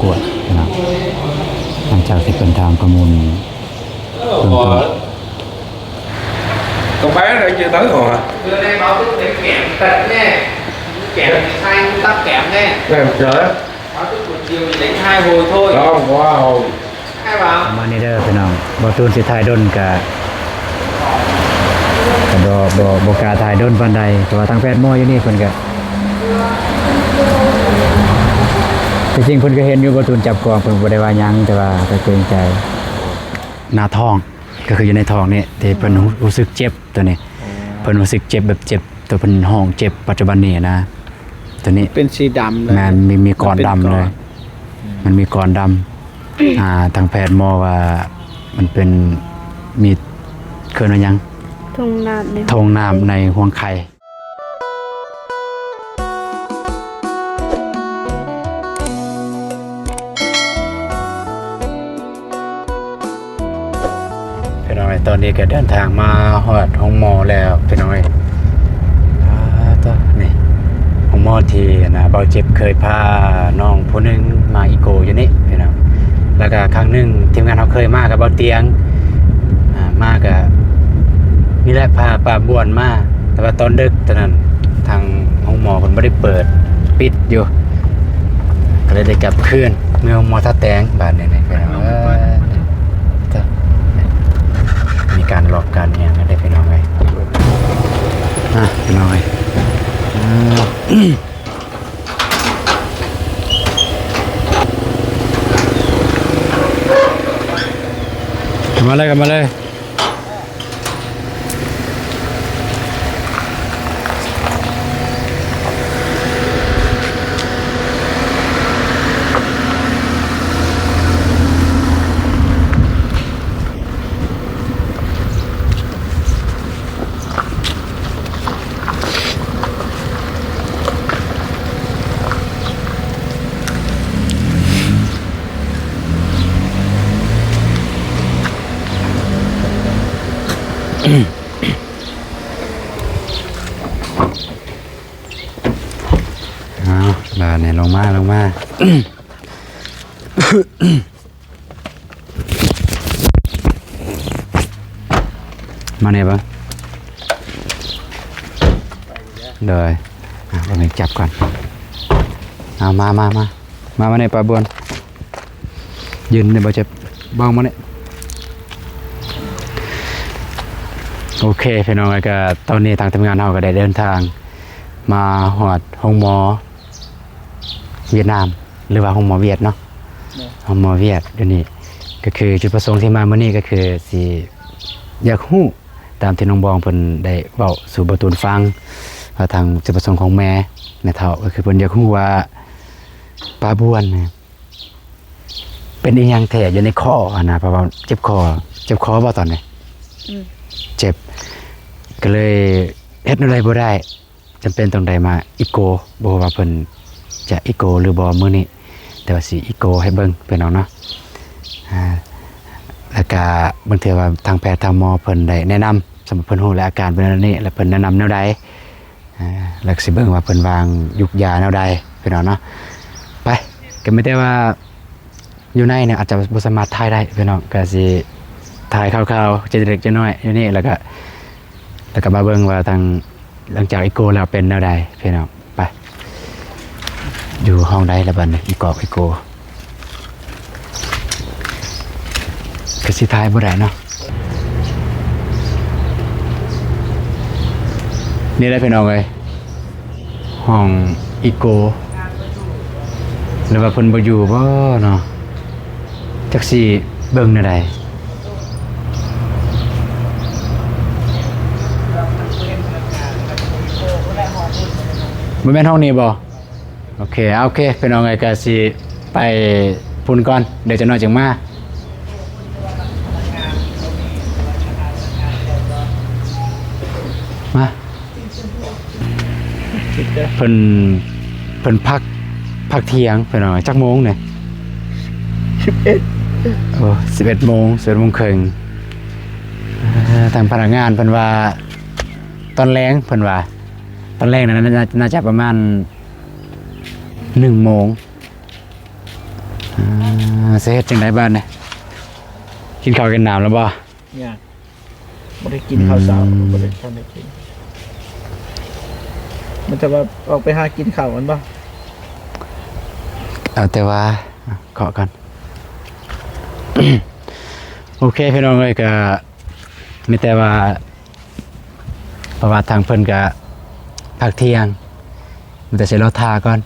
ກວດເນາະ ຫຼັງຈາກທີ່ເພິ່ນຖາມຂໍ້ມູນເບື້ອງຕົ້ນ. Có bé này chưa tới rồi hả? Xưa nay báo thức đến kẽm tật nhé. Kẽm thì sai nguyên tắc kẽm nhé. Làm sao? Báo thức buổi chiều thì đánh hai hồi thôi. Không, có hồi. ປະມານນີ້ເດີພີ່ນ້ອງ ບໍ່ຕູນຊິຖ່າຍດົນກະ ກະບໍ່ ບໍ່ ບໍ່ກ້າຖ່າຍດົນປານໃດ ເພາະວ່າທາງແພດໝໍຢູ່ນີ້ເພິ່ນກະ ທີ່ຈິງເພິ່ນກະເຫັນຢູ່ ບໍ່ຕູນຈັບກ້ອງ ເພິ່ນບໍ່ໄດ້ວ່າຫຍັງ ແຕ່ວ່າກະເກງໃຈ. ໜ້າທ້ອງ ກະຄືຢູ່ໃນທ້ອງນີ້ ທີ່ເພິ່ນ ອືມ ຮູ້ ຮູ້ສຶກເຈັບໂຕນີ້ ເພິ່ນຮູ້ສຶກເຈັບແບບເຈັບ ໂຕເພິ່ນຮ້ອງເຈັບປັດຈຸບັນນີ້ນະ ໂຕນີ້ ເປັນສີດຳເລີຍ ແມ່ນ ມີ ມີກ້ອນດຳເລີຍ ມັນເປັນກ້ອນ ອືມ ມັນມີກ້ອນດຳ. ອ່າ ທາງແພດໝໍວ່າມັນເປັນ ມີ ເອີ້ນວ່າຫຍັງ? ຖົງນ້ຳໃນ ຖົງນ້ຳໃນຮ່ວງໄຂ່. ພີ່ນ້ອງເອີຍ ຕອນນີ້ກະເດີນທາງມາຮອດໂຮງໝໍແລ້ວພີ່ນ້ອງເອີຍ. ອ່າ ໂຕນີ້ ໂຮງໝໍທີ່ອັນນະ ບ່າວເຈັບເຄີຍພານ້ອງຜູ້ໜຶ່ງມາອີໂກຢູ່ນີ້ພີ່ນ້ອງ ແລ້ວກະຄັ້ງໜຶ່ງທີມງານເຮົາເຄີຍມາກັບບ່າວຕຽງ ອ່າ ມາກະນີ້ແຫຼະ ພາປ້າບວນມາ ແຕ່ວ່າຕອນດຶກຕອນນັ້ນທາງໂຮງໝໍເພິ່ນບໍ່ໄດ້ເປີດ ປິດຢູ່ ກະເລີຍໄດ້ກັບຄືນເມືອໂຮງໝໍທ່າແຕງບາດນີ້ພີ່ນ້ອງເອີຍ. ມີການລັອກການຫຍັງກັນເດ້ພີ່ນ້ອງເອີຍ ອ່ະ ພີ່ນ້ອງເອີຍ ອ່າ ເຂົ້າມາເລີຍ ເຂົ້າມາເລີຍ. ເອົາ ບາດນີ້ລົງມາ ລົງມາ. ມານີ້ເບິ່ງ ໂດຍ ອ່ະ ເບິ່ງຈັບກ່ອນ ເອົາ ມາ ມາ ມາ ມາ ມານີ້ ປ້າບວນ ຢືນນີ້ບໍ່ເຈັບ ເບິ່ງມານີ້ ໂອເຄ ພີ່ນ້ອງເອີຍ ກະຕອນນີ້ທາງທີມງານເຮົາກະໄດ້ເດີນທາງມາຮອດໂຮງໝໍຫວຽດນາມ ຫຼືວ່າໂຮງໝໍຫວຽດເນາະ ໂຮງໝໍຫວຽດຢູ່ນີ້ ກະຄືຈຸດປະສົງທີ່ມາມື້ນີ້ກະຄືຊິຢາກຮູ້ ຕາມທີ່ນ້ອງບອງເພິ່ນໄດ້ເວົ້າສູ່ບ່າວຕູນຟັງ ວ່າທາງຈຸດປະສົງຂອງແມ່ ແມ່ເຖົ້າ ກະຄືເພິ່ນຢາກຮູ້ວ່າ ປ້າບວນນີ້ ເປັນອີ່ຫຍັງແທ້ຢູ່ໃນຄໍຫັ້ນນະ ເພາະວ່າເຈັບຄໍ ເຈັບຄໍບໍ່ຕອນນີ້? ອືມ ເຈັບ ກະເລີຍເຮັດແນວໃດບໍ່ໄດ້ ຈຳເປັນຕ້ອງໄດ້ມາອີໂກ ບໍ່ຮູ້ວ່າເພິ່ນຈະອີໂກຫຼືບໍ່ມື້ນີ້ ແຕ່ວ່າຊິອີໂກໃຫ້ເບິ່ງພີ່ນ້ອງເນາະ ອ່າ ແລ້ວກະບາງເທື່ອວ່າທາງແພດທາງໝໍເພິ່ນໄດ້ແນະນຳ ສຳລັບເພິ່ນຮູ້ແລ້ວອາການເປັນແນວນີ້ ແລ້ວເພິ່ນແນະນຳແນວໃດ ອ່າ ແລ້ວກະຊິເບິ່ງວ່າເພິ່ນວາງຢູກຢາແນວໃດພີ່ນ້ອງເນາະ ໄປ ກະມີແຕ່ວ່າ ຢູ່ໃນນີ້ອາດຈະບໍ່ສາມາດຖ່າຍໄດ້ພີ່ນ້ອງ ກະຊິຖ່າຍຄ່າວໆ ເຈັກເລັກເຈັກນ້ອຍຢູ່ນີ້ ແລ້ວກະ ແລ້ວກະມາເບິ່ງວ່າທາງ ຫຼັງຈາກອີໂກແລ້ວເປັນແນວໃດພີ່ນ້ອງ ໄປ ຢູ່ຫ້ອງໃດລະບາດນີ້ ອີກອກອີໂກ ກະຊິຖ່າຍບໍ່ໄດ້ເນາະ ນີ້ແຫຼະພີ່ນ້ອງເອີຍ ຫ້ອງອີໂກ ຫຼືວ່າເພິ່ນບໍ່ຢູ່ບໍ່ເນາະ ຈັກຊິເບິ່ງແນວໃດ ບໍ່ແມ່ນຫ້ອງນີ້ບໍ່? ໂອເຄ ໂອເຄ ພີ່ນ້ອງເອີຍ ກະຊິໄປພຸ້ນກ່ອນ ດຽວຈັກໜ້ອຍຈຶ່ງມາ ມາ. ເພິ່ນ ເພິ່ນພັກ ພັກທ່ຽງພີ່ນ້ອງ ຈັກໂມງນີ້? ສິບເອັດ ໂອ້ ສິບເອັດໂມງ ສິບເອັດໂມງເຄິ່ງ ເອີ ທາງພະນັກງານເພິ່ນວ່າ ຕອນແລງເພິ່ນວ່າ ຕອນແລງນັ້ນ ໜ້າ ໜ້າຈະປະມານໜຶ່ງໂມງ. ອ່າ ຊິເຮັດຈັ່ງໃດບາດນີ້? ກິນເຂົ້າກິນນ້ຳແລ້ວບໍ່? ຍັງ ບໍ່ໄດ້ກິນເຂົ້າເຊົ້າ ອືມ ບໍ່ໄດ້ທັນໄດ້ກິນ. ມັນຈະວ່າອອກໄປຫາກິນເຂົ້າແມ່ນບໍ່? ເອົາແຕ່ວ່າ ເຄາະກ່ອນ. ໂອເຄ ພີ່ນ້ອງເອີຍ ກະມີແຕ່ວ່າ ເພາະວ່າທາງເພິ່ນກະພັກທ່ຽງ ມີແຕ່ຊິລໍຖ້າກ່ອນ.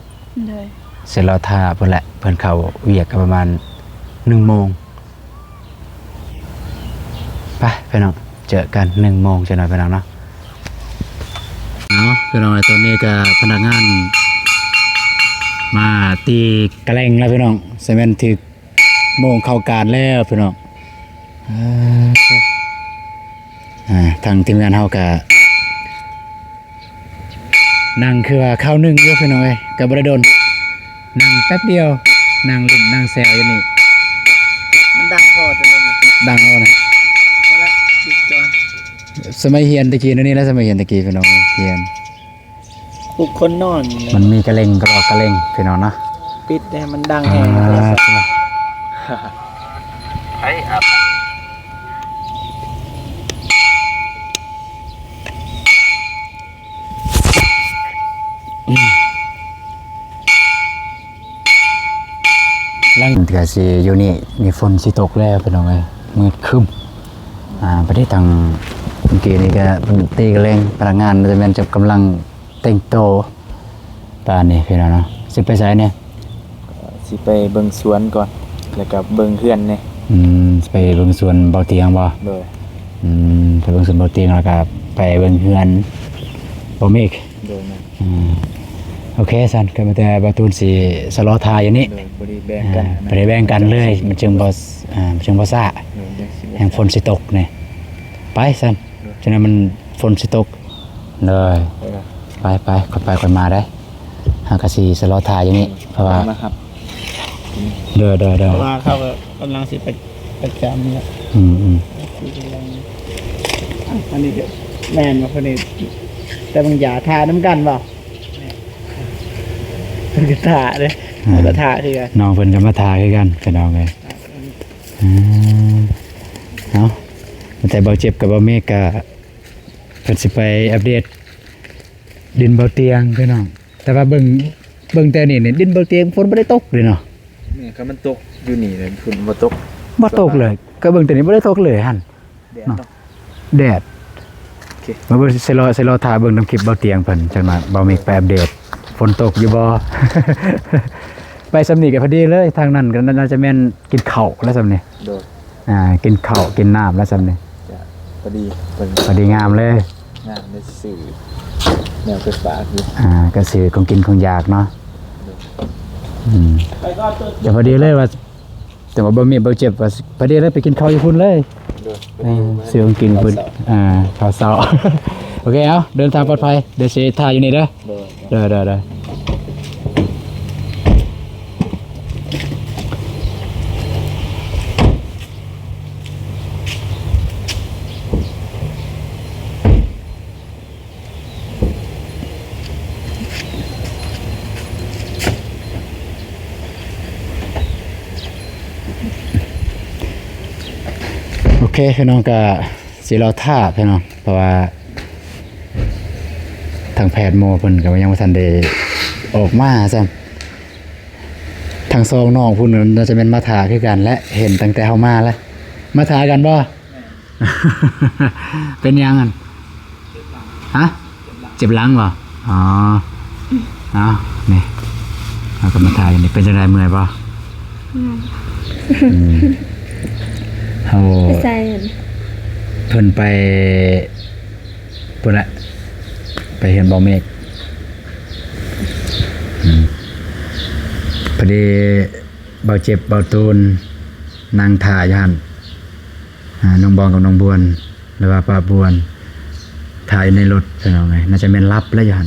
ໂດຍ ຊິລໍຖ້າເພິ່ນແຫຼະ ເພິ່ນເຂົ້າວຽກກະປະມານໜຶ່ງໂມງ. ໄປພີ່ນ້ອງ ເຈີກັນໜຶ່ງໂມງ ຈັກໜ້ອຍພີ່ນ້ອງເນາະ. ເອົາ ພີ່ນ້ອງ ຕອນນີ້ກະພະນັກງານມາຕີກະແລັງແລ້ວພີ່ນ້ອງ ສະແມ່ນຖືກໂມງເຂົ້າການແລ້ວພີ່ນ້ອງ. ອ່າ ທາງທີມງານເຮົາກະ ນັ່ງຄືວ່າຄາວໜຶ່ງຢູ່ພີ່ນ້ອງເອີຍ ກໍບໍ່ໄດ້ດົນ ນັ່ງແປັບດຽວ ນັ່ງຫຼິ້ນນັ່ງແຊວຢູ່ນີ້. ມັນດັງພໍຕົວນີ້ນະ? ດັງແລ້ວນະ ພໍລະ ປິດກ່ອນ. ສະໄໝຮຽນແຕ່ກີ້ ແນວນີ້ແຫຼະ ສະໄໝຮຽນແຕ່ກີ້ພີ່ນ້ອງ ຮຽນ ປຸກຄົນນອນ ມັນມີກະເລັງກະລອກກະເລັງພີ່ນ້ອງເນາະ. ປິດໃຫ້ມັນດັງແຮງ ອ່າ ໂທລະສັບ. ຫຼັງກະຊິຢູ່ນີ້ ມີຝົນຊິຕົກແລ້ວພີ່ນ້ອງເອີຍ ມືດຄຶ້ມ. ອ່າ ປະເທດທາງເມື່ອກີ້ນີ້ກະເພິ່ນຕີກະແລັງ ພະນັກງານຈະແມ່ນຈະກຳລັງແຕ່ງໂຕປານນີ້ພີ່ນ້ອງເນາະ. ຊິໄປໃສແດ່? ຊິໄປເບິ່ງສວນກ່ອນ ແລ້ວກະເບິ່ງເຮືອນແດ່. ອືມ ຊິໄປເບິ່ງສວນເບົາຕຽງບໍ່? ໂດຍ. ອືມ ໄປເບິ່ງສວນເບົາຕຽງ ແລ້ວກະໄປເບິ່ງເຮືອນເບົາເມກ. ໂດຍ ແມ່ນ. ອືມ ໂອເຄຊັ້ນ ກໍມີແຕ່ບ່າວຕູນຊິຊະລໍຖ້າຢູ່ນີ້. ໂດຍ ພໍດີແບ່ງກັນ ອ່າ ນະ ພໍດີແບ່ງກັນເລີຍ ມັນຈຶ່ງບໍ່ ອ່າ ມັນຈຶ່ງບໍ່ຊ້າ. ໂດຍ ແຮ່ງຝົນຊິຕົກນີ້. ໄປຊັ້ນ ໂດຍ ຈັ່ງນັ້ນມັນຝົນຊິຕົກ. ໂດຍ ໂດຍ ໄປ ໄປ ຄ່ອຍໄປຄ່ອຍມາໄດ໋. ເຮົາກໍຊິຊະລໍຖ້າຢູ່ນີ້ ເພາະວ່າ ມາຮັບ. ໂດຍ ໂດຍ ໂດຍ ເພາະວ່າເຂົາກໍກຳລັງຊິໄປ ປະຈຳແລ້ວ. ອືມ ອືມ ອັນນີ້ກໍແມ່ນບໍ່? ເພິ່ນນີ້ ແຕ່ບາງຢາຖ້ານຳກັນບໍ່? ເພິ່ນກໍຖ້າເດ້. ອ່າ ເຮົາກໍຖ້າຄືກັນ ນ້ອງເພິ່ນກໍມາຖ້າຄືກັນ ພີ່ນ້ອງເອີຍ. ອ່າ ເອົາ ແຕ່ເບົາເຈັບກັບເບົາເມກກະ ເພິ່ນຊິໄປອັບເດດດິນເບົາຕຽງ ພີ່ນ້ອງ. ແຕ່ວ່າເບິ່ງ ເບິ່ງແຕ່ນີ້ນີ້ ດິນບໍ່ຕຽງ ຝົນບໍ່ໄດ້ຕົກເລີຍເນາະ. ແມ່ນ ຄັນມັນຕົກຢູ່ນີ້ແຫຼະ ຝົນບໍ່ຕົກ ບໍ່ຕົກເລີຍ. ກໍເບິ່ງແຕ່ນີ້ບໍ່ໄດ້ຕົກເລີຍຫັ້ນ ແດດເນາະ ເນາະ ແດດ. ໂອເຄ ມາເບິ່ງ ຊິລໍ ຊິລໍຖ້າເບິ່ງນຳຄລິບເບົາຕຽງເພິ່ນ ຈັກໜ້ອຍເບົາເມກໄປອັບເດດ ຝົນຕົກຢູ່ບໍ່. ໄປສ່ຳນີ້ກໍພໍດີເລີຍ ທາງນັ້ນກໍໜ້າຈະແມ່ນກິນເຂົ້າແລ້ວສ່ຳນີ້. ໂດຍ. ອ່າ ກິນເຂົ້າກິນນ້ຳແລ້ວສ່ຳນີ້ ຈະພໍດີ ພໍດີງາມເລີຍ. ງາມເລີຍ ຊື້ແນວໄປຝາກຢູ່. ອ່າ ກໍຊື້ຂອງກິນຂອງຢາກເນາະ. ໂດຍ. ອືມ ຈະພໍດີເລີຍວ່າ ແຕ່ວ່າບໍ່ມີ ບໍ່ເຈັບ ວ່າພໍດີເລີຍ ໄປກິນເຂົ້າຢູ່ພຸ້ນເລີຍ. ໂດຍ. ເອີ ຊື້ຂອງກິນພຸ້ນ ເຂົ້າເຊົ້າ ອ່າ ເຂົ້າເຊົ້າ. ໂອເຄ ເອົາ ເດີນທາງປອດໄພ ດຽວຊິຖ້າຢູ່ນີ້ເດີ. ໂດຍ ໂດຍ ໂດຍ ໂດຍ. ໂອເຄ ພີ່ນ້ອງ ກະຊິລໍຖ້າ ພີ່ນ້ອງ ເພາະວ່າ ທາງແພດໝໍເພິ່ນກໍຍັງບໍ່ທັນໄດ້ອອກມາຊ້ຳ. ທັງສອງນ້ອງພຸ້ນໜ້າຈະແມ່ນມາຖ້າຄືກັນແຫຼະ ເຫັນຕັ້ງແຕ່ເຮົາມາແລ້ວ. ມາຖ້າກັນບໍ່? ເປັນຫຍັງຫັ້ນ? ຮະ? ເຈັບຫຼັງບໍ່? ອໍ ເອົາ ນີ້ ເຮົາກໍມາຖ້າຢູ່ນີ້ ເປັນຈັ່ງໃດ ເມື່ອຍບໍ່? ອືມ ອືມ ເຮົາ ໄປໃສຫັ້ນ? ເພິ່ນໄປ ພຸ້ນແຫຼະ ໄປເຮືອນເບົາເມກ. ອືມ ພໍດີເບົາເຈັບ ເບົາຕູນ ນັ່ງຖ້າຢູ່ຫັ້ນ ອ່າ ນ້ອງບອງກັບນ້ອງບວນ ຫຼືວ່າປ້າບວນ ຖ້າຢູ່ໃນລົດ ພີ່ນ້ອງເອີຍ ໜ້າຈະແມ່ນຫຼັບແລ້ວຢູ່ຫັ້ນ.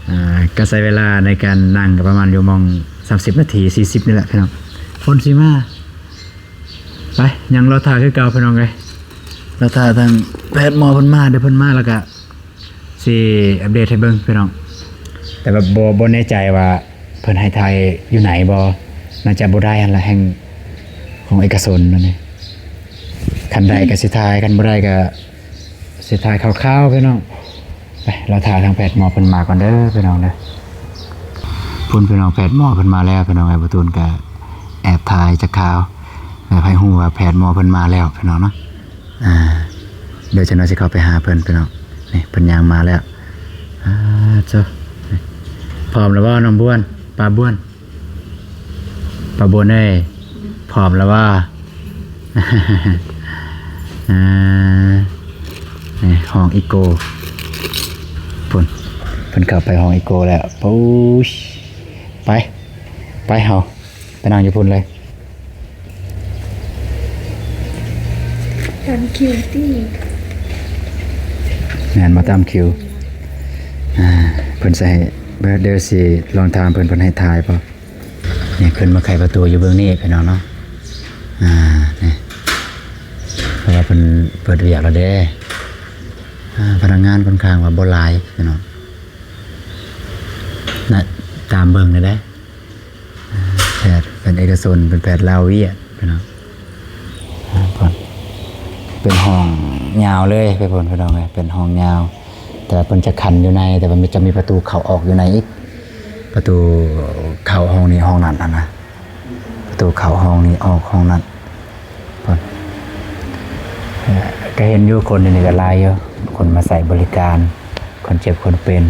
ອ່າ ກໍໃຊ້ເວລາໃນການນັ່ງກໍປະມານຢູ່ໝ່ອງສາມສິບນາທີ ສີ່ສິບນີ້ແຫຼະ ພີ່ນ້ອງ. ຝົນຊິມາ ໄປ ຍັງລໍຖ້າຄືເກົ່າ ພີ່ນ້ອງເອີຍ. ລໍຖ້າທາງແພດໝໍເພິ່ນມາ ດຽວເພິ່ນມາແລ້ວກະຊິອັບເດດໃຫ້ເບິ່ງ ພີ່ນ້ອງ. ແຕ່ວ່າບໍ່ ບໍ່ແນ່ໃຈວ່າ ພິ່ນໃຫ້ຖ່າຍຢູ່ໃນບໍ່? ໜ້າຈະບໍ່ໄດ້ຫັ້ນລະ ແຮ່ງຂອງເອກະຊົນນັ້ນນີ້. ຄັນໄດ້ກໍຊິຖ່າຍ ຄັນບໍ່ໄດ້ກໍຊິຖ່າຍຄ່າວໆ ພີ່ນ້ອງ. ໄປ ລໍຖ້າທາງແພດໝໍເພິ່ນມາກ່ອນເດີພີ່ນ້ອງເດີ. ພຸ້ນພີ່ນ້ອງ ແພດໝໍເພິ່ນມາແລ້ວພີ່ນ້ອງເອີຍ. ບໍ່ຕູນກໍແອບຖ່າຍຈັກຄາວ ແບບໃຫ້ຮູ້ວ່າແພດໝໍເພິ່ນມາແລ້ວພີ່ນ້ອງເນາະ. ອ່າ ດຽວຈັກໜ້ອຍຊິເຂົ້າໄປຫາເພິ່ນພີ່ນ້ອງ. ນີ້ເພິ່ນຍ່າງມາແລ້ວ. ອ່າ ເຈົ້າ ພ້ອມແລ້ວບໍ່ນ້ອງບວນ ປ້າບວນ? ປ້າບວນເອີຍ ພ້ອມແລ້ວບໍ່? ອ່າ ນີ້ຫ້ອງອີໂກ ພຸ້ນ ເພິ່ນເຂົ້າໄປຫ້ອງອີໂກແລ້ວ. ໂອ້ຍ ໄປ ໄປເຮົາ ໄປນັ່ງຢູ່ພຸ້ນເລີຍ. ຕາມຄິວຕິ ແມ່ນບໍ່? ຕາມຄິວ. ອ່າ ເພິ່ນຊິໃຫ້ ດຽວຊິລອງຖາມເພິ່ນ ເພິ່ນໃຫ້ຖ່າຍບໍ່? ນີ້ ຂຶ້ນມາໄຂປະຕູຢູ່ເບື້ອງນີ້ພີ່ນ້ອງເນາະ. ອ່າ ນີ້ ເພາະວ່າເພິ່ນເປີດວຽກແລ້ວເດ້. ອ່າ ພະນັກງານຂ້ອນຂ້າງວ່າບໍ່ຫຼາຍພີ່ນ້ອງ ນະ ຕາມເບິ່ງນີ້ເດ້. ແພດເປັນເອກະຊົນ ເປັນແພດລາວຫວຽດພີ່ນ້ອງ. ອ່າ ເປັນຫ້ອງຍາວເລີຍໄປພຸ້ນພີ່ນ້ອງເອີຍ ເປັນຫ້ອງຍາວ. ແຕ່ວ່າເພິ່ນຈະຂັນຢູ່ໃນ ແຕ່ວ່າມັນຈະມີປະຕູເຂົ້າອອກຢູ່ໃນອີກ ປະຕູເຂົ້າຫ້ອງນີ້ຫ້ອງນັ້ນຫັ້ນນະ ປະຕູເຂົ້າຫ້ອງນີ້ອອກຫ້ອງນັ້ນ. ເພິ່ນ ເອີ ກໍເຫັນຢູ່ ຄົນຢູ່ນີ້ກໍຫຼາຍຢູ່ ຄົນມາໃຊ້ບໍລິການ ຄົນເຈັບຄົນເປັນ.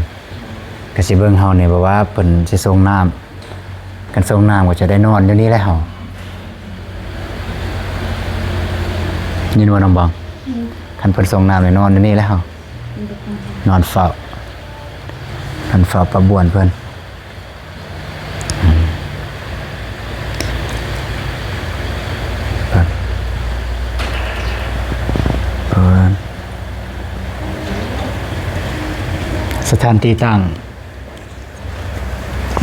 ກໍຊິເບິ່ງເຮົານີ້ ເພາະວ່າເພິ່ນຊິສົ່ງນ້ຳ ຄັນສົ່ງນ້ຳກໍຈະໄດ້ນອນຢູ່ນີ້ແຫຼະເຮົາ ຍິນບໍ່ນ້ອງບອງ? ອືມ ຄັນເພິ່ນສົ່ງນ້ຳນີ້ນອນຢູ່ນີ້ແຫຼະເຮົາ ອືມ ນອນເຝົ້າ ນອນເຝົ້າປ້າບວນເພິ່ນ. ອືມ ສະຖານທີ່ຕັ້ງ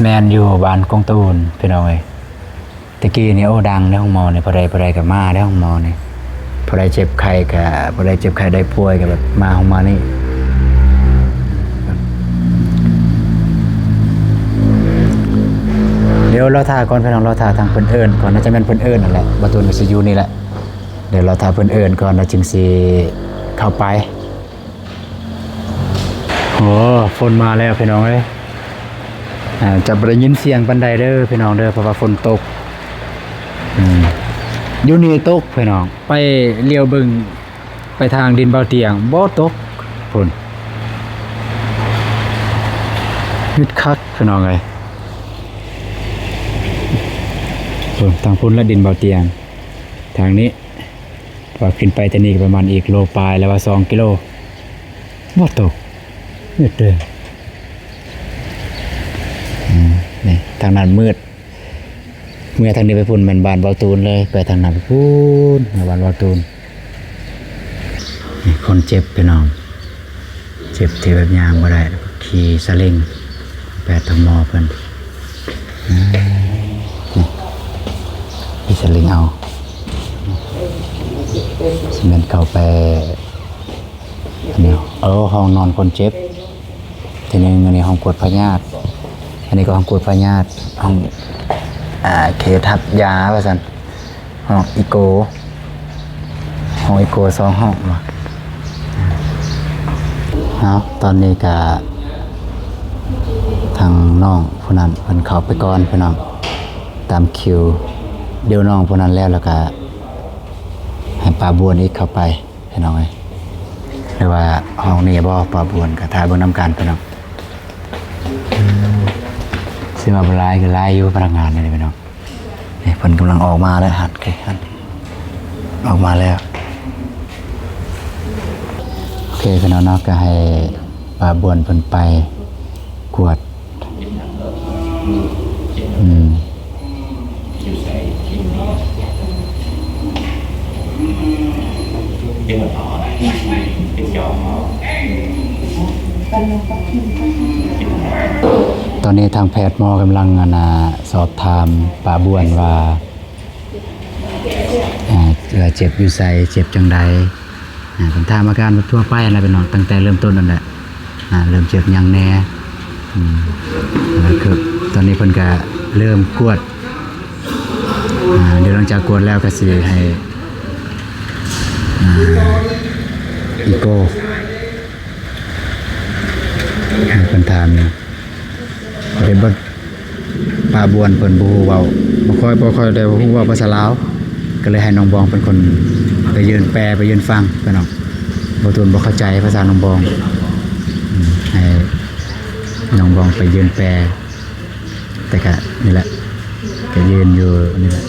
ແມ່ນຢູ່ບ້ານກົງຕູນພີ່ນ້ອງເອີຍ. ແຕ່ກີ້ນີ້ ໂອ້ ດັງໃນໂຮງໝໍນີ້ ຜູ້ໃດ ຜູ້ໃດກໍມາໃນໂຮງໝໍນີ້ ຜູ້ໃດເຈັບໄຂ້ກໍ ຜູ້ໃດເຈັບໄຂ້ໄດ້ປ່ວຍກໍແບບມາໂຮງໝໍນີ້. ດຽວລໍຖ້າກ່ອນພີ່ນ້ອງ ລໍຖ້າທາງເພິ່ນເອີ້ນກ່ອນ ໜ້າຈະແມ່ນເພິ່ນເອີ້ນນັ້ນແຫຼະ ບ່າວຕູນກໍຊິຢູ່ນີ້ແຫຼະ. ດຽວລໍຖ້າເພິ່ນເອີ້ນກ່ອນ ແລ້ວຈຶ່ງຊິເຂົ້າໄປ. ໂອ້ ຝົນມາແລ້ວພີ່ນ້ອງເອີຍ. ອ່າ ຈະບໍ່ໄດ້ຍິນສຽງປານໃດເດີພີ່ນ້ອງເດີ ເພາະວ່າຝົນຕົກ. ອືມ ຢູ່ນີ້ຕົກພີ່ນ້ອງ ໄປຫຼຽວເບິ່ງໄປທາງດິນເບົາຕຽງ ບໍ່ຕົກພຸ້ນ. ງຶດຄັກພີ່ນ້ອງເອີຍ. ເບິ່ງທາງພຸ້ນລະ ດິນເບົາຕຽງ ທາງນີ້ ວ່າຂຶ້ນໄປແຕ່ນີ້ກໍປະມານອີກໂລປາຍ ຫຼືວ່າສອງກິໂລ ບໍ່ຕົກ ມືດເດີ. ອືມ ນີ້ທາງນັ້ນມືດ ເມື່ອທາງນີ້ໄປພຸ້ນແມ່ນບ້ານເບົາຕູນເລີຍ ໄປທາງນັ້ນໄປພຸ້ນ ເມືອບ້ານເບົາຕູນ. ນີ້ຄົນເຈັບພີ່ນ້ອງ ເຈັບທີ່ແບບຍ່າງບໍ່ໄດ້ ຂີ່ສະລິງ ແປດທາງໝໍເພິ່ນ. ອືມ ນີ້ ມີສະລິງເອົາ ຊິແມ່ນເຂົ້າໄປ ອັນນີ້ ເອີ ຫ້ອງນອນຄົນເຈັບ ທີໜຶ່ງ. ອັນນີ້ຫ້ອງກວດພະຍາດ ອັນນີ້ກໍຫ້ອງກວດພະຍາດ ຫ້ອງ ອ່າ ເຂດຮັບຢາວ່າຊັ້ນ. ຫ້ອງອີໂກ ຫ້ອງອີໂກສອງຫ້ອງເນາະ. ເອົາ ຕອນນີ້ກະທາງນ້ອງຜູ້ນັ້ນເພິ່ນເຂົ້າໄປກ່ອນພີ່ນ້ອງ ຕາມຄິວ. ດຽວນ້ອງຜູ້ນັ້ນແລ້ວ ແລ້ວກະໃຫ້ປ້າບວນອີກເຂົ້າໄປພີ່ນ້ອງເອີຍ. ຫຼືວ່າຫ້ອງນີ້ບໍ່ ປ້າບວນ ກະຖ້າເບິ່ງນຳກັນພີ່ນ້ອງ. ເອີ ຊິວ່າບໍ່ຫຼາຍກໍຫຼາຍຢູ່ ພະນັກງານນີ້ພີ່ນ້ອງ. ນີ້ເພິ່ນກຳລັງອອກມາແລ້ວ ຫັ້ນ ຫັ້ນ ອອກມາແລ້ວ. ໂອເຄພີ່ນ້ອງເນາະ ກໍໃຫ້ປ້າບວນເພິ່ນໄປກວດ. ອືມ ຕອນນີ້ທາງແພດໝໍກຳລັງ ອັນນ່າ ສອບຖາມປ້າບວນວ່າ ອ່າ ວ່າເຈັບຢູ່ໃສ ເຈັບຈັ່ງໃດ. ອ່າ ເພິ່ນຖາມອາການແບບທົ່ວໄປຫັ້ນແຫຼະພີ່ນ້ອງ ຕັ້ງແຕ່ເລີ່ມຕົ້ນນັ້ນແຫຼະ. ອ່າ ເລີ່ມເຈັບຫຍັງແດ່ ອືມ ແລ້ວກໍຕອນນີ້ເພິ່ນກໍເລີ່ມກວດ ອ່າ ດຽວຫຼັງຈາກກວດແລ້ວກໍຊິໃຫ້ ອ່າ ອີໂກ ໃຫ້ເພິ່ນຖາມຢູ່ ເຫັນບໍ່ ປ້າບວນເພິ່ນບໍ່ຮູ້ເວົ້າ ບໍ່ຄ່ອຍ ບໍ່ຄ່ອຍໄດ້ຮູ້ເວົ້າພາສາລາວ ກໍເລີຍໃຫ້ນ້ອງບອງເປັນຄົນໄປຢືນແປ ໄປຢືນຟັງ ພີ່ນ້ອງ. ບ່າວຕູນບໍ່ເຂົ້າໃຈພາສານ້ອງບອງ ອືມ ໃຫ້ນ້ອງບອງໄປຢືນແປ ແຕ່ກະນີ້ແຫຼະ ກະຢືນຢູ່ນີ້ແຫຼະ.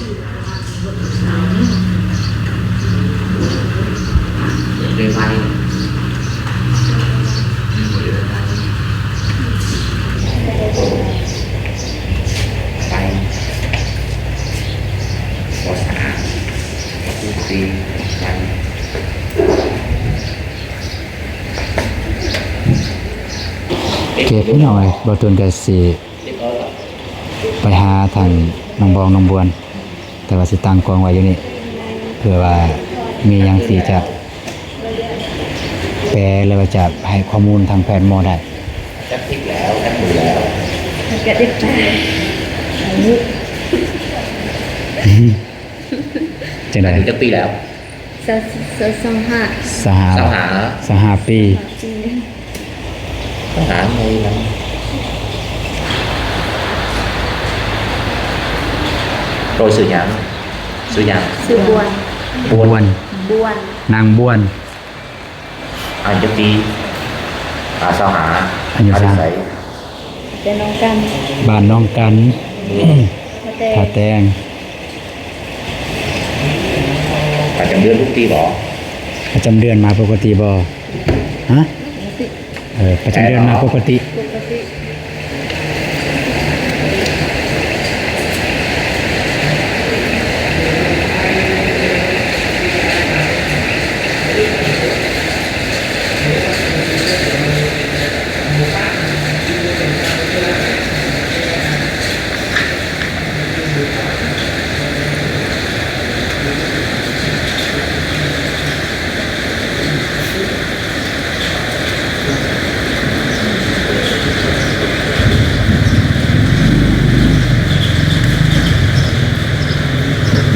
ເກັບນ້ອຍ ບ່າວຕູນກະຊິ ໄປຫາທາງນ້ອງບອງ ນ້ອງບວນ ແຕ່ວ່າຊິຕັ້ງກ້ອງໄວ້ຢູ່ນີ້ ເພື່ອວ່າມີຫຍັງທີ່ຈະແປ ຫຼືວ່າຈະໃຫ້ຂໍ້ມູນທາງແພດໝໍໄດ້. ຈັກຕິດແລ້ວ ຈັກມື້ແລ້ວ ຈັກຕິດແລ້ວ ຈັ່ງໃດ? ອາຍຸຈັກປີແລ້ວ? ຊາວ ຊາວຫ້າ ຊາວຫ້າ ຊາວຫ້າ ຊາວຫ້າປີ ຊາວຫ້າປີ ຊາວຫ້າປີ ໂຕຊື່ຫຍັງ? ຊື່ຫຍັງ? ຊື່ບວນ ບວນ ບວນ ນາງບວນ ອາຍຸຈັກປີ? ອາ ຊາວຫ້າ ອາຍຸຊາວຫ້າ ບ້ານໜອງກັນ ບ້ານໜອງກັນ ທ່າແຕງ ທ່າແຕງ. ປະຈຳເດືອນປົກກະຕິບໍ່? ປະຈຳເດືອນມາປົກກະຕິບໍ່? ຮະ? ເອີ ປະຈຳເດືອນມາປົກກະຕິ ປົກກະຕິ.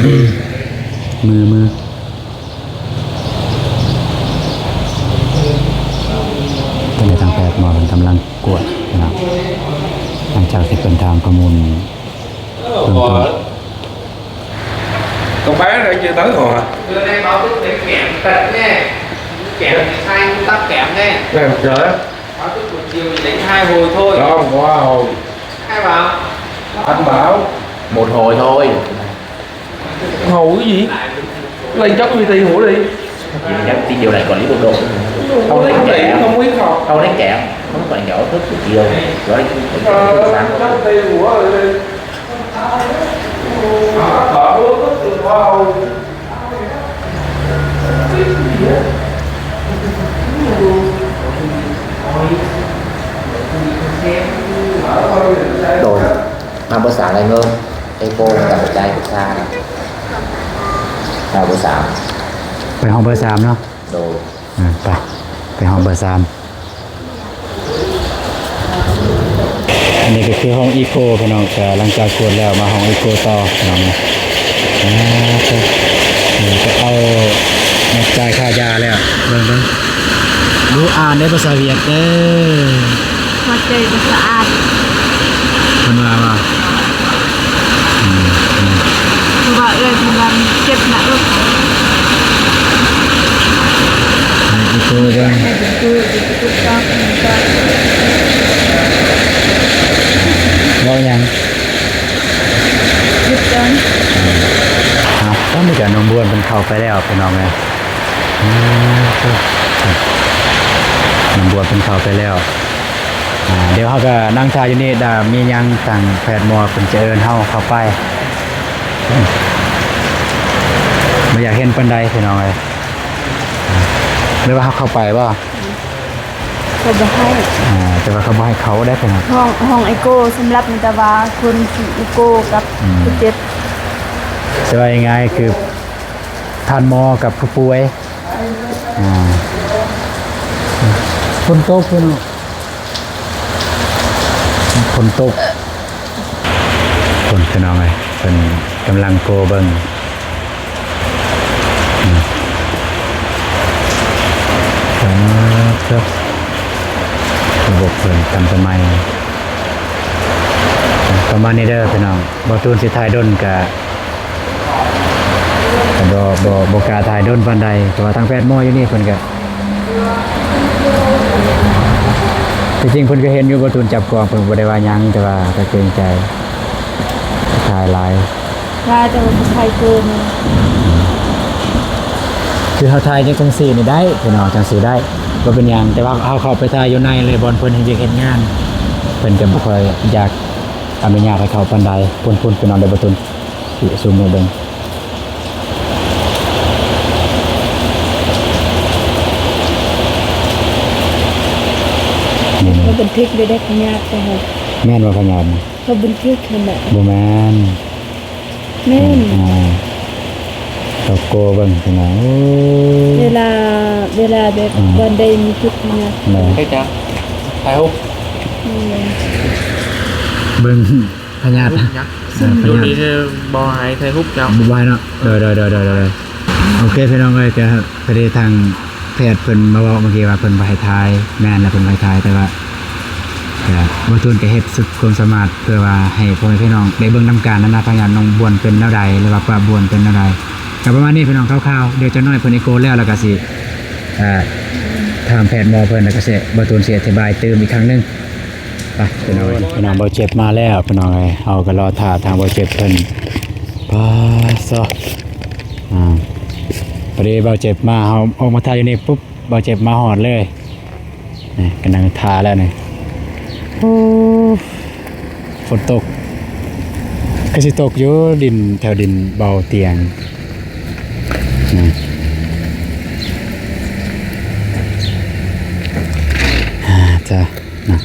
ມື ມື ມື. ຕອນນີ້ທາງແພດໝໍເພິ່ນກຳລັງກວດເນາະ ຫຼັງຈາກທີ່ເພິ່ນຖາມຂໍ້ມູນເບື້ອງຕົ້ນ. Hầu cái gì? Lấy chắc uy tín hổ đi. Chắc tí điều này còn lý bộ đội. Không lấy kẻ. Không biết không. Không lấy kẻ. Không phải nhỏ thức của chiều. Đó là những cái sáng. Rồi. ມາເບີສາມໄດ້ເງິນ ໄອ້ໂປ້ກັບໃຈຜູ້ຊາຍນະ ມາເບີສາມ ໄປຫ້ອງເບີສາມເນາະ ໂດຍ ອ່າ ໄປ ໄປຫ້ອງເບີສາມ. ອັນນີ້ກໍຄືຫ້ອງອີໂກ ພີ່ນ້ອງ ກໍຫຼັງຈາກກວດແລ້ວ ມາຫ້ອງອີໂກຕໍ່ ພີ່ນ້ອງ ອ່າ ເອົາມາຈ່າຍຄ່າຢາແລ້ວ ເບິ່ງໆ ຮູ້ອ່ານໄດ້ພາສາຫວຽດເດີ. ຫົວໃຈກໍສະອາດ ເພິ່ນວ່າວ່າ ອືມ ອືມ ຄືວ່າເອື້ອຍເພິ່ນວ່າເຈັບໜັກເລີຍ ໃຫ້ອີໂກເບິ່ງ ໃຫ້ເບິ່ງ ເວົ້າຫຍັງ? ຢຸດກ່ອນ ອ່າ ຕອນນີ້ກໍນ້ອງບວນເພິ່ນເຂົ້າໄປແລ້ວ ພີ່ນ້ອງເອີຍ ອືມ ນ້ອງບວນເພິ່ນເຂົ້າໄປແລ້ວ. ອ່າ ດຽວເຮົາກໍນັ່ງຖ້າຢູ່ນີ້ ຖ້າມີຫຍັງທາງແພດໝໍເພິ່ນຈະເອີ້ນເຮົາເຂົ້າໄປ ບໍ່ຢາກເຫັນປານໃດ ພີ່ນ້ອງເອີຍ. ຫຼືວ່າເຮົາເຂົ້າໄປບໍ່? ເຂົາບໍ່ໃຫ້ ອ່າ ແຕ່ວ່າເຂົາບໍ່ໃຫ້ເຂົ້າໄດ້ ພີ່ນ້ອງ. ຫ້ອງ ຫ້ອງອີໂກສຳລັບມີແຕ່ວ່າຄົນທີ່ອີໂກກັບ ອືມ ຄົນເຈັບ ແຕ່ວ່າງ່າຍໆຄືທ່ານໝໍກັບຜູ້ປ່ວຍ. ອ່າ ຝົນຕົກເນາະ. ຝົນຕົກ ຄົນ ພີ່ນ້ອງເອີຍ ເພິ່ນກຳລັງໂກເບິ່ງ ອືມ ເອີ ລະບົບເພິ່ນທັນສະໄໝ ປະມານນີ້ເດີພີ່ນ້ອງ. ບໍ່ຕູນຊິຖ່າຍດົນກະ ກະບໍ່ ບໍ່ ບໍ່ກ້າຖ່າຍດົນປານໃດ ແຕ່ວ່າທາງແພດໝໍຢູ່ນີ້ເພິ່ນກະ ທີ່ຈິງເພິ່ນກະເຫັນຢູ່ ບໍ່ຕູນຈັບກ້ອງ ເພິ່ນບໍ່ໄດ້ວ່າຫຍັງ ແຕ່ວ່າກະເກງໃຈ ຖ່າຍຫຼາຍ ຖ້າຈະຖ່າຍເກີນ ຄືເຮົາຖ່າຍຈັ່ງຊີ້ນີ້ໄດ້ພີ່ນ້ອງ ຈັ່ງຊີ້ໄດ້ ບໍ່ເປັນຫຍັງ ແຕ່ວ່າເຮົາເຂົ້າໄປຖ່າຍຢູ່ໃນເລີຍ ບ່ອນເພິ່ນເຮັດວຽກເຮັດງານ ເພິ່ນກະບໍ່ຄ່ອຍຢາກອະນຸຍາດໃຫ້ເຂົ້າປານໃດ. ພຸ້ນໆ ພີ່ນ້ອງເດີ ບໍ່ຕູນ ຊິຊູມໃຫ້ເບິ່ງ ນີ້ ເຂົາບັນທຶກໄດ້ ໄດ້ພະຍາດ ແມ່ນບໍ່ພະຍາດນະ? ເຂົາບັນທຶກຫັ້ນແຫຼະ ບໍ່ແມ່ນ ແມ່ນ ອືມ ເຂົາໂກເບິ່ງຫັ້ນນະ ໂອ້ຍ ເວລາ ເວລາແບບ ອືມ ບ່ອນໃດມີຈຸດພະຍາດ ເອີ ເຮັດຫຍັງ? ຖ່າຍຮູບ ອືມ ເບິ່ງ ພະຍາດ ຮູບຫຍັງ? ເອີ ພະຍາດ ຢູ່ດີເດີ ບໍ່ໃຫ້ຖ່າຍຮູບເຈົ້າ ບໍ່ໃຫ້ເນາະ ໂດຍ ໂດຍ ໂອເຄ ພີ່ນ້ອງເອີຍ ກະ ພໍດີທາງແພດເພິ່ນມາເວົ້າເມື່ອກີ້ວ່າເພິ່ນບໍ່ໃຫ້ຖ່າຍ ແມ່ນລະ ເພິ່ນບໍ່ໃຫ້ຖ່າຍ ແຕ່ວ່າ ກະ ບໍ່ຕູນກະເຮັດສຸດຄວາມສາມາດ ເພື່ອວ່າໃຫ້ພໍ່ແມ່ພີ່ນ້ອງໄດ້ເບິ່ງນຳກັນຫັ້ນນະ ພະຍາດນ້ອງບ່ວນເປັນແນວໃດ ຫຼືວ່າປ້າບ່ວນເປັນແນວໃດ ກະປະມານນີ້ ພີ່ນ້ອງ ຄ່າວໆ ດຽວຈັກໜ້ອຍເພິ່ນອີໂກແລ້ວ ແລ້ວກະຊິ ເອີ ຖາມແພດໝໍເພິ່ນ ແລ້ວກະຊິ ບ່າວຕູນຊິອະທິບາຍຕື່ມອີກຄັ້ງໜຶ່ງ. ໄປພີ່ນ້ອງ ພີ່ນ້ອງ ບ່າວເຈັບມາແລ້ວພີ່ນ້ອງເອີຍ ເຮົາກະລໍຖ້າທາງບ່າວເຈັບເພິ່ນ ປາຊະ ອາ ພໍດີບ່າວເຈັບມາ ເຮົາອອກມາຖ່າຍຢູ່ນີ້ປຸບ ບ່າວເຈັບມາຮອດເລີຍ ນີ້ກະນັ່ງຖ້າແລ້ວນີ້ ໂອ້ ຝົນຕົກ ຄືຊິຕົກຢູ່ ດິນ ແຖວດິນເບົາຕຽງ ນີ້ ອາ ຈ້າ ນະ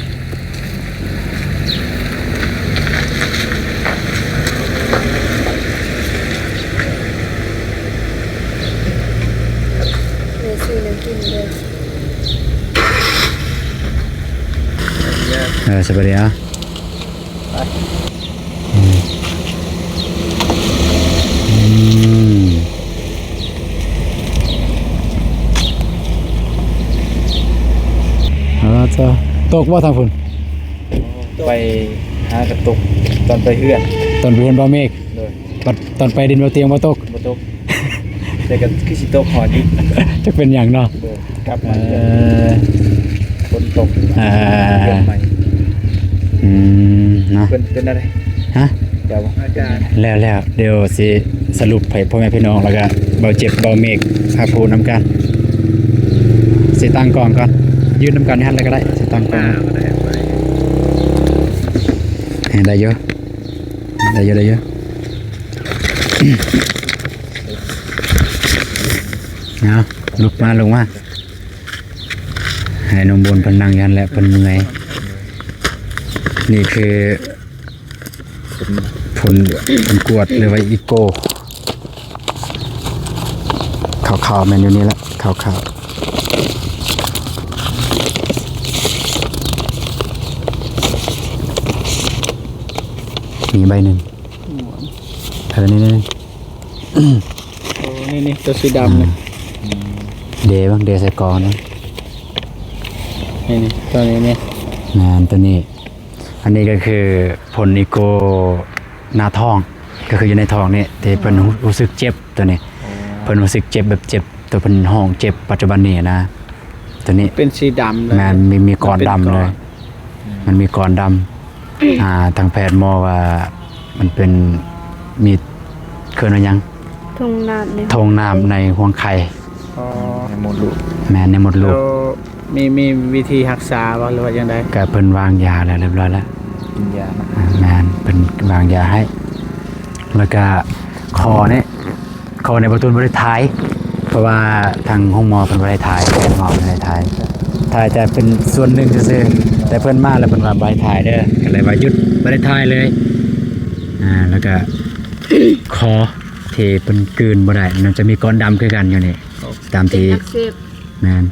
ແມ່ຊື້ແນວກິນເດີ ເອີ ສະບາຍດີ ອາ ໄປ ອືມ ອືມ ອາ ຈ້າ ຕົກບໍ່ທາງພຸ້ນ? ໄປຫາກະຕົກ ຕອນໄປເຮືອນ ຕອນໄປເຮືອນບ່າວເມກ ໂດຍ ບັດຕອນໄປດິນບ່າວຕຽງບໍ່ຕົກ? ບໍ່ຕົກ ແຕ່ກະຄືຊິຕົກຮອດຢູ່ ຈັກເປັນຫຍັງເນາະ ເອີ ກັບມາ ເອີ ຝົນຕົກ ເອີ ເຮືອນໃໝ່ ອືມ ເນາະ ເປັນ ເປັນແນວໃດ? ຮະ? ແລ້ວ ແລ້ວ ດຽວຊິສະຫຼຸບໃຫ້ພໍ່ແມ່ພີ່ນ້ອງ ແລ້ວກະບ່າວເຈັບ ບ່າວເມກ ຮັບຮູ້ນຳກັນ ຊິຕັ້ງກ້ອງກ່ອນ ຢືນນຳກັນຫັ້ນແຫຼະກະໄດ້ ຊິຕັ້ງກ້ອງ ໄດ້ຢູ່ ໄດ້ຢູ່ ໄດ້ຢູ່ ເອົາ ລຸກມາ ລຸກມາ ໃຫ້ນ້ອງບຸນເພິ່ນນັ່ງຢູ່ຫັ້ນແຫຼະ ເພິ່ນເມື່ອຍ ນີ້ຄື ຜົນ ຜົນກວດ ຫຼືວ່າອີໂກ ຂາວໆ ແມ່ນຢູ່ນີ້ແຫຼະ ຂາວໆ ມີໃບໜຶ່ງ ເອີ ນີ້ ນີ້ ນີ້ ໂອ້ ນີ້ ນີ້ ໂຕສີດຳນີ້ ອືມ ເດ ເບິ່ງ ເດໃສ່ກອງນະ ນີ້ ນີ້ ໂຕນີ້ ນີ້ ແມ່ນ ໂຕນີ້ ອັນນີ້ກະຄືຜົນອີໂກໜ້າທ້ອງ ກະຄືຢູ່ໃນທ້ອງນີ້ ທີ່ເພິ່ນ ອືມ ຮູ້ ຮູ້ສຶກເຈັບໂຕນີ້ ອໍ ເພິ່ນຮູ້ສຶກເຈັບແບບເຈັບ ໂຕເພິ່ນຮ້ອງເຈັບປັດຈຸບັນນີ້ນະ ໂຕນີ້ເປັນສີດຳເລີຍ ແມ່ນ ມີ ມີກ້ອນດຳເລີຍ ມັນເປັນກ້ອນ ມັນມີກ້ອນດຳ ອ່າ ທາງແພດໝໍວ່າມັນເປັນ ມີ ເອີ້ນວ່າຫຍັງ? ຖົງນ້ຳໃນ ຖົງນ້ຳໃນຮ່ວງໄຂ່ ອໍ ໃນມົດລູກ ແມ່ນ ໃນມົດລູກ ແລ້ວມີ ມີວິທີຮັກສາບໍ່ ຫຼືວ່າຈັ່ງໃດ? ກະເພິ່ນວາງຢາແລ້ວ ຮຽບຮ້ອຍແລ້ວ ກິນຢາ ອາ ແມ່ນ ເພິ່ນວາງຢາໃຫ້ ແລ້ວກະ ຂໍ້ນີ້ ຂໍ້ນີ້ບ່າວຕູນບໍ່ໄດ້ຖ່າຍ ເພາະວ່າທາງໂຮງໝໍເພິ່ນບໍ່ໄດ້ຖ່າຍ ແພດໝໍບໍ່ໄດ້ຖ່າຍ ຖ່າຍແຕ່ເປັນສ່ວນໜຶ່ງຊື່ໆ ແຕ່ເພິ່ນມາແລ້ວເພິ່ນວ່າບໍ່ໃຫ້ຖ່າຍເດີ ກະເລີຍວ່າຢຸດ ບໍ່ໄດ້ຖ່າຍເລີຍ ອາ ແລ້ວກະ ຂໍ້ທີ່ເພິ່ນກືນບໍ່ໄດ້ ມັນຈະມີກ້ອນດຳຄືກັນຢູ່ນີ້ ຕາມທີ່ ເສັ້ນອັກເສບ ແມ່ນ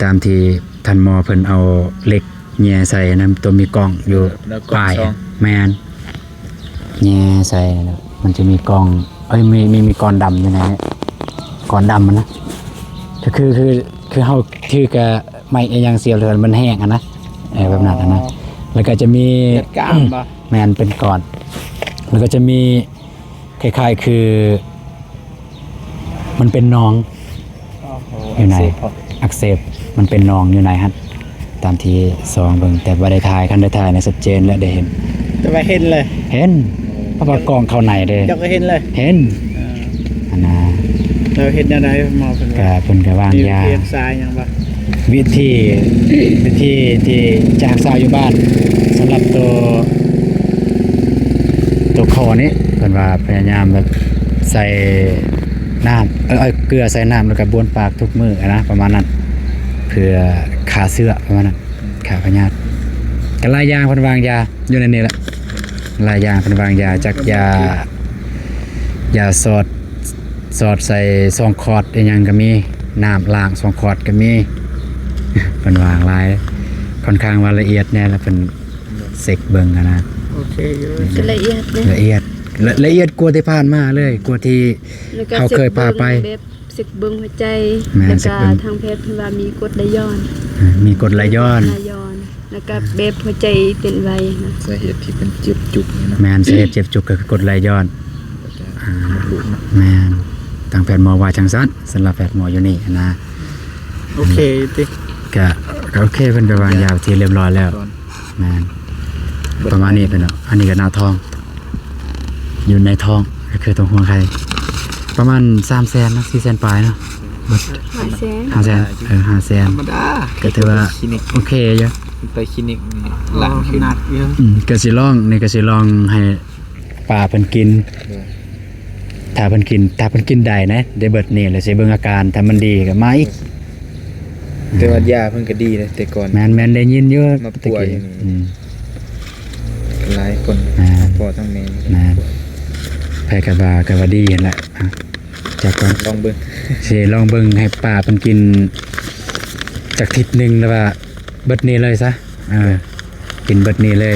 ຕາມທີ່ທ່ານໝໍເພິ່ນເອົາເຫຼັກ ແຍ່ໃສ່ນຳຕົວມີກ້ອງຢູ່ ແລ້ວກ້ອງ ປາຍ ສອງ ແມ່ນ ແຍ່ໃສ່ ມັນຈະມີກ້ອງ ເອີຍ ມີ ມີ ມີກ້ອນດຳຢູ່ໃນ ກ້ອນດຳມັນນະ ກໍຄື ຄື ຄືເຮົາຖືກະໄມ້ອີ່ຫຍັງສຽບແລ້ວມັນແຫ້ງຫັ້ນນະ ເອີ ແບບນັ້ນຫັ້ນນະ ອໍ ແລ້ວກໍຈະມີ ເປັນກ້າມບໍ່? ແມ່ນ ເປັນກ້ອນ ແລ້ວກໍຈະມີ ຄ້າຍໆຄື ມັນເປັນໜອງ ໂອ້ໂຫ ຢູ່ໃນ ອັກເສບບໍ່? ອັກເສບ ມັນເປັນໜອງຢູ່ໃນຫັ້ນ ຕາມທີ່ສ່ອງເບິ່ງ ແຕ່ບໍ່ໄດ້ຖ່າຍ ຄັນໄດ້ຖ່າຍນະ ຊັດເຈນ ແລະ ໄດ້ເຫັນ ແຕ່ວ່າເຫັນເລີຍ ເຫັນ ເພາະວ່າກ້ອງເຂົ້າໃນເດ້ ເຈົ້າກໍເຫັນເລີຍ ເຫັນ ອ່າ ອັນນ່າ ແລ້ວເຮັດແນວໃດ ໝໍເພິ່ນວ່າ ກໍເພິ່ນກໍວາງຢາ ມີວິທີຮັກສາຫຍັງບໍ່? ວິທີ ວິທີທີ່ຈະຮັກສາຢູ່ບ້ານ ສຳລັບໂຕ ໂຕຄໍນີ້ ເພິ່ນວ່າພະຍາຍາມແບບໃສ່ນ້ຳ ເອີ ເອີ ເກືອໃສ່ນ້ຳ ແລ້ວກໍບ້ວນປາກທຸກມື້ຫັ້ນນະ ປະມານນັ້ນ ເພື່ອຂ້າເຊື້ອ ປະມານນັ້ນ ຂ້າພະຍາດ ກໍຫຼາຍຢ່າງ ເພິ່ນວາງຢາຢູ່ໃນນີ້ແຫຼະ ຫຼາຍຢ່າງ ເພິ່ນວາງຢາ ຈັກຢາ ຢາສອດ ສອດໃສ່ຊ່ອງຄອດອີ່ຫຍັງກໍມີ ນ້ຳລ້າງຊ່ອງຄອດກໍມີ ເພິ່ນວາງຫຼາຍ ຄ່ອນຂ້າງວ່າລະອຽດແດ່ ແລ້ວເພິ່ນເຊັກເບິ່ງຫັ້ນນະ ໂອເຄຢູ່ ລະອຽດເດ້ ລະອຽດ ລະ ລະອຽດກວ່າທີ່ຜ່ານມາເລີຍ ກວ່າທີ່ເຮົາເຄີຍພາໄປ ແບບເຊັກເບິ່ງຫົວໃຈ ແມ່ນ ແລ້ວກໍເຊັກເບິ່ງ ທາງແພດເພິ່ນວ່າມີກົດໄຫຼຍ້ອນ ເອີ ມີກົດໄຫຼຍ້ອນ ໄຫຼຍ້ອນ ແລ້ວກໍແບບຫົວໃຈເຕັ້ນໄວນະ ສາເຫດທີ່ເປັນເຈັບຈຸກນີ້ເນາະ ແມ່ນ ສາເຫດເຈັບຈຸກກໍຄືກົດໄຫຼຍ້ອນ ອ່າ ແມ່ນ ທາງແພດໝໍວ່າຈັ່ງຊັ້ນ ສຳລັບແພດໝໍຢູ່ນີ້ນະ ໂອເຄຕິ ກະ ກະໂອເຄ ເພິ່ນກະວາງຢາທີ່ຮຽບຮ້ອຍແລ້ວ ແມ່ນ ປະມານນີ້ເພິ່ນເນາະ ອັນນີ້ກະໜ້າທ້ອງ ຢູ່ໃນທ້ອງ ກະຄືຕົງຫົວໄຂ່ ປະມານສາມແສນເນາະ ສີ່ແສນປາຍເນາະ ຫ້າແສນ ຫ້າແສນ ເອີ ຫ້າແສນ ທຳມະດາ ກະຖືວ່າໂອເຄຢູ່ ໄປຄລີນິກນີ້ລ້ານຂຶ້ນ ໜັກຢູ່ ອືມ ກະຊິລອງ ນີ້ກະຊິລອງໃຫ້ ປາເພິ່ນກິນ ໂດຍ ຖ້າເພິ່ນກິນ ຖ້າເພິ່ນກິນໄດ້ນະ ໄດ້ເບິດນີ້ແລ້ວຊິເບິ່ງອາການ ຖ້າມັນດີກໍມາອີກ ແຕ່ວ່າຢາເພິ່ນກໍດີເດ້ ແຕ່ກ່ອນ ແມ່ນໆ ໄດ້ຍິນຢູ່ ມາປົວຢູ່ນີ້ ອືມ ຫຼາຍຄົນ ແມ່ນ ທັງພໍ່ທັງແມ່ ແມ່ນ ໃຜກໍວ່າ ກໍວ່າດີຫັ້ນແຫຼະ ອ່ະ ຈັກກ່ອນ ລອງເບິ່ງ ຊິລອງເບິ່ງໃຫ້ປາເພິ່ນກິນຈັກທິດໜຶ່ງ ແລ້ວວ່າເບິດນີ້ເລີຍຊະ ເອີ ກິນເບິດນີ້ເລີຍ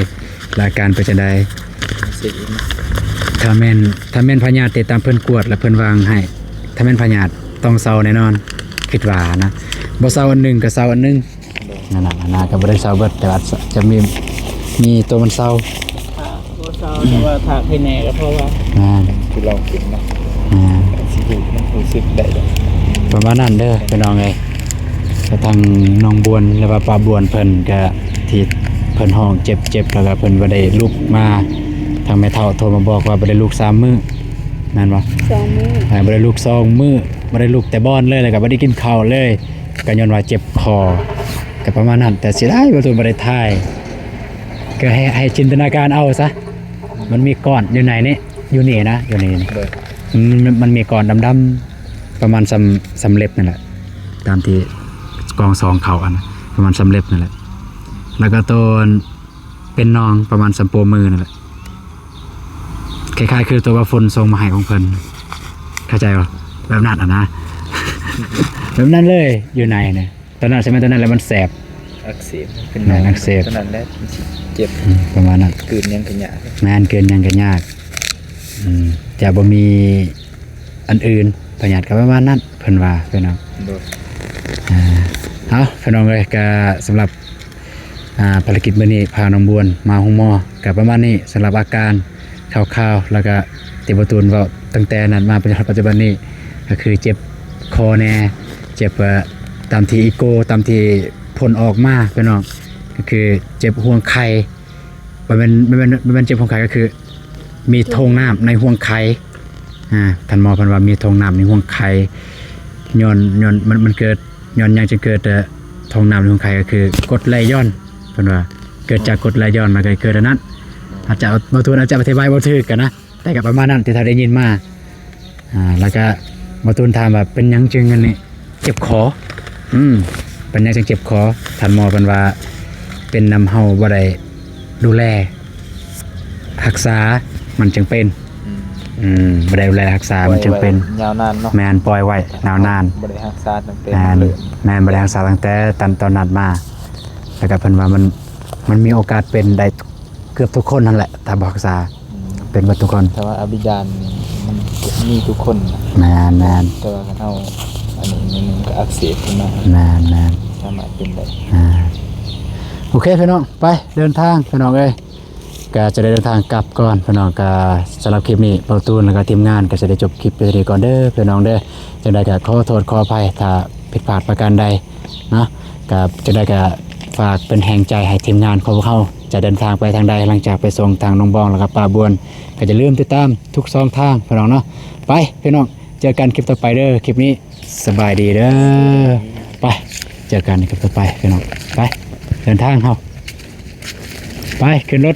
ແລ້ວອາການເປັນຈັ່ງໃດ? ເຊັກອີກ ຖ້າແມ່ນ ຖ້າແມ່ນພະຍາດທີ່ຕາມເພິ່ນກວດ ແລ້ວເພິ່ນວາງໃຫ້ ຖ້າແມ່ນພະຍາດຕ້ອງເຊົາແນ່ນອນ ຄິດວ່ານະ ບໍ່ເຊົາອັນໜຶ່ງກໍເຊົາອັນໜຶ່ງ ໂດຍ ນັ້ນນະ ອັນນັ້ນກໍບໍ່ໄດ້ເຊົາເບິດ ແຕ່ວ່າຈະມີ ມີໂຕມັນເຊົາ ຖ້າບໍ່ເຊົາ ແຕ່ວ່າຖ້າເຮັດແນ່ກໍພໍວ່າ ແມ່ນ ຄືລອງກິນເນາະ ແມ່ນ ຊິຮູ້ ມັນຮູ້ສຶກໄດ້ເດ້ ປະມານນັ້ນເດີພີ່ນ້ອງເອີຍ ກະທາງນ້ອງບວນ ຫຼືວ່າປ້າບວນເພິ່ນກະ ທີ່ເພິ່ນຮ້ອງເຈັບໆ ແລ້ວກະເພິ່ນບໍ່ໄດ້ລຸກມາ ທາງແມ່ເຖົ້າໂທມາບອກວ່າບໍ່ໄດ້ລຸກສາມມື້ ແມ່ນບໍ່? ສອງມື້ ເອີ ບໍ່ໄດ້ລຸກສອງມື້ ບໍ່ໄດ້ລຸກແຕ່ບ່ອນເລີຍ ແລ້ວກະບໍ່ໄດ້ກິນເຂົ້າເລີຍ ກະຍ້ອນວ່າເຈັບຄໍ ກະປະມານນັ້ນ ແຕ່ເສຍດາຍບໍ່ຕູນບໍ່ໄດ້ຖ່າຍ ກະໃຫ້ ໃຫ້ຈິນຕະນາການເອົາຊະ ມັນມີກ້ອນຢູ່ໃນນີ້ ຢູ່ນີ້ນະ ຢູ່ນີ້ ໂດຍ ມັນ ມັນມີກ້ອນດຳໆ ປະມານສ່ຳ ສ່ຳເລັບນັ້ນແຫຼະ ຕາມທີ່ກອງສອງເຂົາອັນ ປະມານສ່ຳເລັບນັ້ນແຫຼະ ແລ້ວກໍໂຕເປັນໜອງປະມານສ່ຳໂປ້ມືນັ້ນແຫຼະ ຄ້າຍໆຄືໂຕວ່າຝົນສົ່ງມາໃຫ້ຂອງເພິ່ນ ເຂົ້າໃຈບໍ່? ແບບນັ້ນຫັ້ນນະ ແບບນັ້ນເລີຍ ຢູ່ໃນນະ ຕອນນັ້ນ ສະໄໝຕອນນັ້ນແຫຼະມັນແສບ ອັກເສບ ເປັນ ແມ່ນ ອັກເສບ ຕອນນັ້ນແຫຼະມັນຊິເຈັບ ອືມ ປະມານນັ້ນ ກືນຫຍັງກໍຍາກ ແມ່ນ ກືນຫຍັງກໍຍາກ ອືມ ຈະບໍ່ມີອັນອື່ນ ພະຍາດກໍປະມານນັ້ນ ເພິ່ນວ່າ ພີ່ນ້ອງ ໂດຍ ອ່າ ເອົາ ພີ່ນ້ອງເອີຍ ກະສຳລັບ ອ່າ ພາລະກິດມື້ນີ້ ພານ້ອງບວນມາໂຮງໝໍ ກະປະມານນີ້ ສຳລັບອາການ ຄ່າວໆ ແລ້ວກະທີ່ບໍ່ຕູນເວົ້າຕັ້ງແຕ່ນັ້ນມາ ປັດຈຸບັນນີ້ ກໍຄືເຈັບຄໍແນ່ ເຈັບ ເອີ ຕາມທີ່ອີໂກ ຕາມທີ່ຜົນອອກມາ ພີ່ນ້ອງ ກໍຄືເຈັບຫ່ວງໄຂ່ ບໍ່ແມ່ນ ບໍ່ແມ່ນ ບໍ່ແມ່ນເຈັບຫ່ວງໄຂ່ ກໍຄືມີຖົ່ງນ້ຳໃນຫ່ວງໄຂ່ ອ່າ ທ່ານໝໍເພິ່ນວ່າມີຖົ່ງນ້ຳໃນຫ່ວງໄຂ່ ຍ້ອນ ຍ້ອນ ມັນ ມັນເກີດ ຍ້ອນຫຍັງຈຶ່ງເກີດ ເອີ ຖົ່ງນ້ຳໃນຫ່ວງໄຂ່ ກໍຄືກົດໄຫຼຍ້ອນ ເພິ່ນວ່າ ເກີດຈາກກົດໄຫຼຍ້ອນ ແລ້ວກໍເກີດອັນນັ້ນ ອາດຈະ ບ່າວຕູນອາດຈະອະທິບາຍບໍ່ຖືກຫັ້ນນະ ແຕ່ກໍປະມານນັ້ນທີ່ເຮົາໄດ້ຍິນມາ ອ່າ ແລ້ວກໍບ່າວຕູນຖາມວ່າເປັນຫຍັງຈຶ່ງອັນນີ້ເຈັບຄໍ ອືມ ເປັນຫຍັງຈຶ່ງເຈັບຄໍ ທ່ານໝໍເພິ່ນວ່າເປັນນຳເຮົາບໍ່ໄດ້ດູແລຮັກສາ ມັນຈຶ່ງເປັນ ອືມ ອືມ ບໍ່ໄດ້ດູແລຮັກສາ ມັນຈຶ່ງເປັນ ຍາວນານເນາະ ແມ່ນ ປ່ອຍໄວ້ຍາວນານ ບໍ່ໄດ້ຮັກສາຕັ້ງແຕ່ ແມ່ນ ເລີ່ມ ແມ່ນ ບໍ່ໄດ້ຮັກສາຕັ້ງແຕ່ຕອນ ຕອນນັ້ນມາ ແລ້ວກໍເພິ່ນວ່າມັນ ມັນມີໂອກາດເປັນໄດ້ເກືອບທຸກຄົນຫັ້ນແຫຼະ ຖ້າບໍ່ຮັກສາ ອືມ ເປັນເບິດທຸກຄົນ. ຖ້າວ່າອາບິດານນີ້ມັນມີທຸກຄົນນະ. ແມ່ນໆ ແຕ່ວ່າຄັນເຮົາອັນນີ້ມັນກໍອັກເສບຂຶ້ນມາ. ແມ່ນໆ ສາມາດເປັນໄດ້. ອ່າ ໂອເຄພີ່ນ້ອງ ໄປເດີນທາງພີ່ນ້ອງເອີຍ. ກໍຈະໄດ້ເດີນທາງກັບກ່ອນພີ່ນ້ອງ. ກໍສຳລັບຄລິບນີ້ ເບົາຕູນ ແລ້ວກໍທີມງານກໍຈະໄດ້ຈົບຄລິບໄປເທົ່ານີ້ກ່ອນເດີພີ່ນ້ອງເດີ. ຈັ່ງໃດກໍຂໍໂທດຂໍອະໄພຖ້າຜິດພາດປະການໃດເນາະ. ກໍຈັ່ງໃດກໍຝາກເປັນແຮງໃຈໃຫ້ທີມງານຂອງພວກເຮົາ ຈະເດີນທາງໄປທາງໃດ ຫຼັງຈາກໄປສົ່ງທາງນ້ອງບອງ ແລ້ວກໍປ້າບວນ. ກໍຢ່າລືມຕິດຕາມທຸກຊ່ອງທາງພີ່ນ້ອງເນາະ. ໄປພີ່ນ້ອງ ເຈີກັນຄລິບຕໍ່ໄປເດີ. ຄລິບນີ້ສະບາຍດີເດີ. ໄປ ເຈີກັນຄລິບຕໍ່ໄປພີ່ນ້ອງ. ໄປ ເດີນທາງເຮົາ ໄປ ຂຶ້ນລົດ.